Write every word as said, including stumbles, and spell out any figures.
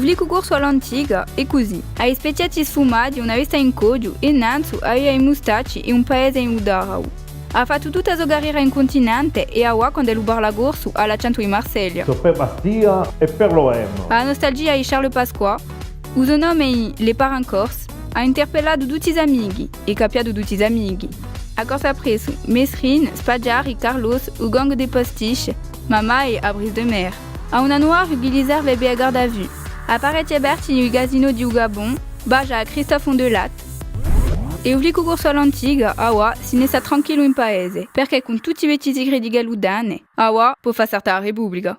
Flicu corsu à l'antica, hè cusì. Hà i spechjetti sfumati, una vesta in coghju, è nanzu avia i mustacci è un paese in u Taravu. Hà fattu tutta a so carriera in cuntinente è avà, quand'ellu parla corsu, hà l'accentu di Marseglia. Sò per Bastia è per l'O M. Hà a nustalgia di Charles Pasqua. U so nome hè Le Parrain Corse, hà interpellatu tutti i so amichi è cappiatu tutti i so amichi. À corsa appressu, Mesrine, Spaggiari, Carlos, u gang des postiches, ma mai a prise de mer. Hà un annuariu chì li serve per a garde à vue. Hà parechji aperti i casinò di u Gabon, basgia à Christophe Ondelat. È u flicu corsu à l'antica, avà, si ne stà tranquillu in paese, perchè cun tutti i vechji sicreti ch'ellu tene, avà, pò fà saltà a Republica.